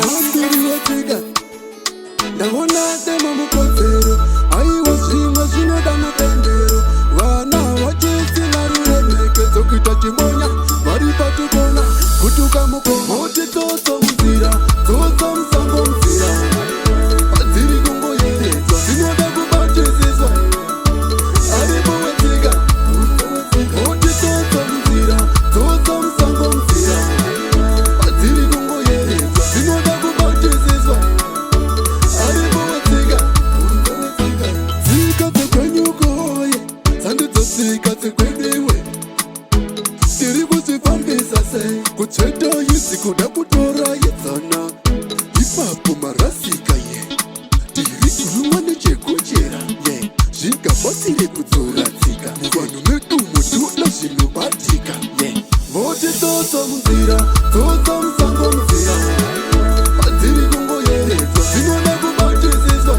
Hambiri ndaona dema mukodzero, aiwa, zvimwe zvinoda mupendero. Vana vachisina ruremekedzo, kuita chimonya vari patukona, kutuka mukoma, oti tsotso munzira, tsotso musango munzira, dziri kungoyeredzwa, dzinoda kubatisiswa. Aripo wetsika, oti tsotso munzira, tsotso musango munzira, dziri kungoyeredzwa, dzinoda kubatisiswa. Aripo wetsika, tsika dzekwenyukoye sandidzo tsika dzekweduwe, tiri kuzvifambisa sei? Kutsveta idzi, kuda kutora yedzana, ipapo marasika ye. Tiri kurumwa nechekuchera ye, zvingabatsire kudzora tsika muvanhu medumo, toda zvinobatika ye. Voti tsotso munzira, tsotso musango munzira, dziri kungoyeredzwa, dzinoda kubatisiswa.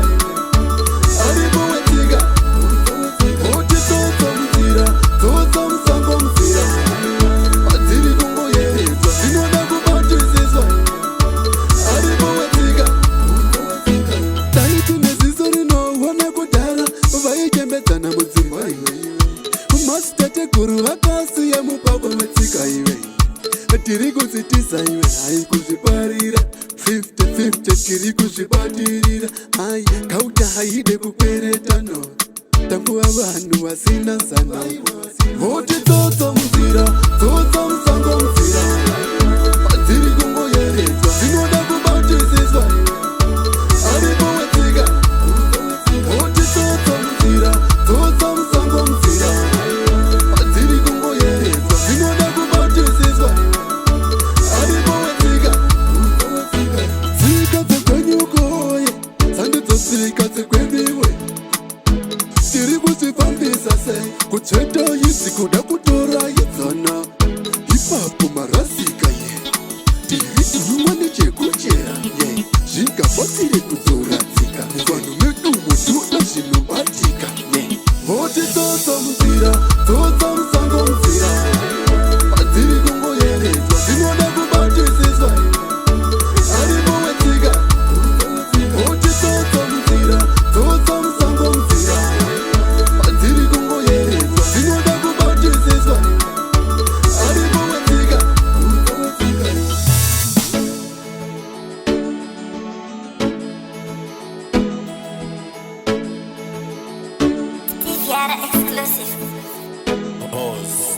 Aripo wetsika, oti tsotso munzira, tsotso musango munzira, dziri kungoyeredzwa, dzinoda kubatisiswa. Aripo wetsika, taiti neziso rinoona kudhara, vaichembedzana mudzimba iwe. Masitateguru vakasiya mupako wetsika iwe, tiri kuzvitiza iwe, hai, kuzviparira 50-50, tiri kuzvibatirira. Hai, kauta haide kukwereta, no, tanguva vanhu vasina zano. Voti tsotso munzira, tsotso musango munzira, dziri kungoyeredzwa, dzinoda kubatisiswa. Aripo wetsika, oti tsotso munzira, tsotso musango munzira, dziri kungoyeredzwa, dzinoda kubatisiswa. Aripo wetsika, tsika dzekwenyukoye sandidzo tsika dzekweduwe, tiri kuzvifambisa sei? Kutsveta idzi, kuda kutora yedzana, ipapo marasika ye. Tiri kurumwa nechekuchera ye, zvingabatsire kudzora tsika muvanhu medumo, toda zvinobatika ye. Voti tsotso munzira, tsotso musango munzira, dziri kungoyeredzwa, dzinoda kubatisiswa. Aripo wetsika, oti tsotso munzira, tsotso musango munzira, dziri kungoyeredzwa, dzinoda kubatisiswa. Aripo wetsika. Tiara exclusive. Oz.